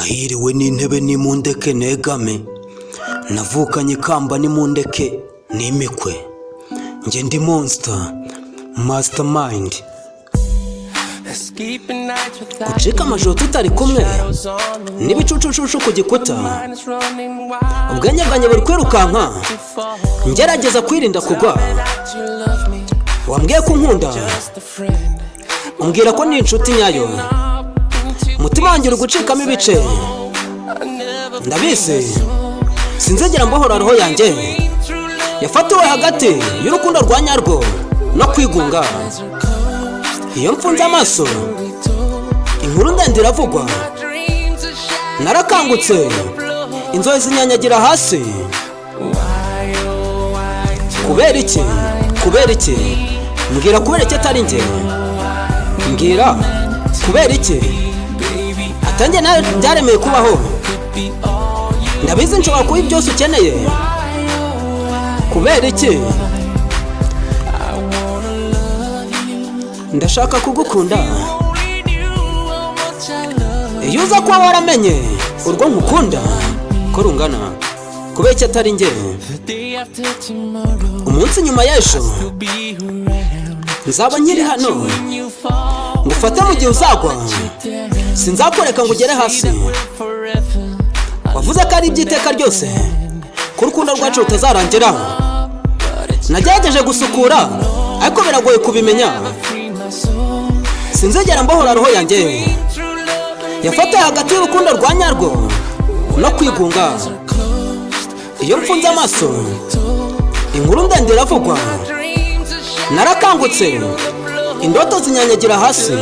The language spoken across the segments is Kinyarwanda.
Nahiriwe n'intebe, nimundeke negame. Navukanye ikamba, nimundeke nimikwe. Njye ndi monster mastermind. Gucika amajoro tutari kumwe n'ibicucucucu ku gikuta, ubwenge bwanjye buri kwirukanka ngerageza kwirinda kugwa. Wambwiye ko unkunda, umbwira ko ni inshuti nyayo. Umutima wanjye uri gucikamo ibice. Ndabizi, sinzigera mbohora roho yanjye yafatiwe hagati y'urukundo rwa nyarwo no kwigunga. Iyo mfunze amaso, inkuru ndende iravugwa. Narakangutse, inzozi zinyanyagira hasi. Kubera iki? Kubera iki? Mbwira, kubera iki atari njye? Mbwira, kubera iki atanjye nawe byaremeye kubaho? Ndabizi, nshobora kuba byose ukeneye. Kubera iki? Ndashaka kugukunda. Iyo uza kuba waramenye urwo nkukunda ko rungana. Kubera iki atari njye? Umunsi nyuma y'ejo nzaba nkiri hano ngufate mu gihe uzagwa. Sinzakureka ngo ugere hasi. Wavuze ko ari iby'iteka ryose, ko urukundo rwacu rutazarangira. Nagerageje gusukura, ariko biragoye kubimenya. Sinzigera mbohora roho yanjye yafatiwe hagati y'urukundo rwa nyarwo no kwigunga. Iyo mfunze amaso, inkuru ndende iravugwa. Narakangutse, indoto zinyanyagira hasi.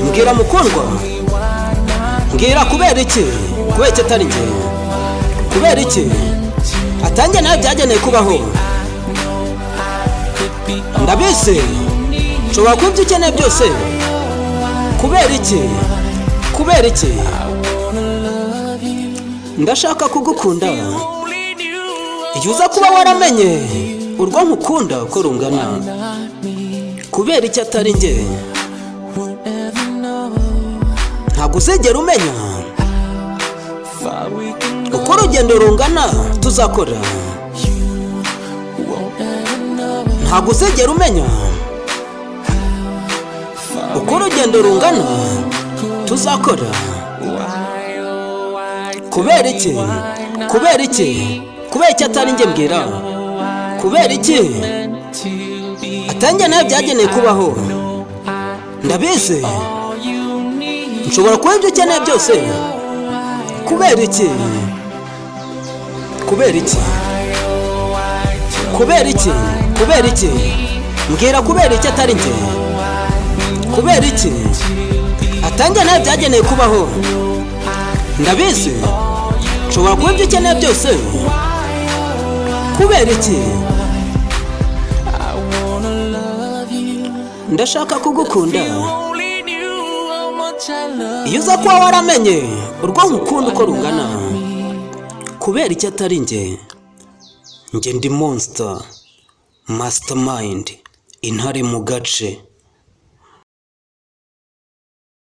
Mbwira mukundwa, mbwira, kubera iki? Kubera iki atari njye? Kubera iki atanjye nawe byageneye kubaho? Ndabizi, nshobora kuba ibyo ukeneye byose. Kubera iki? Kubera iki? Ndashaka kugukunda. Iyo uza kuba waramenye urwo nkukunda uko rungana. Kubera iki atari njye? Ntabwo uzigera umenya uko urugendo rungana tuzakora. Ntabwo uzigera umenya uko urugendo rungana tuzakora. Kubera iki? Kubera iki? Kubera iki atari njye? Mbwira, kubera iki atanjye nawe byageneye kubaho? Ndabizi, nshobora kuba ibyo ukeneye byose. Kubera iki? Kubera iki? Kubera iki? Kubera iki? Mbwira, kubera iki atari njye? Kubera iki atanjye nawe byageneye kubaho? Ndabizi, nshobora kuba ibyo ukeneye byose. Kubera iki? Ndashaka kugukunda. Iyo uza kuba waramenye urwo nkukunda uko rungana. Kubera iki atari njye? Njye ndi monster mastermind, intare mu gace.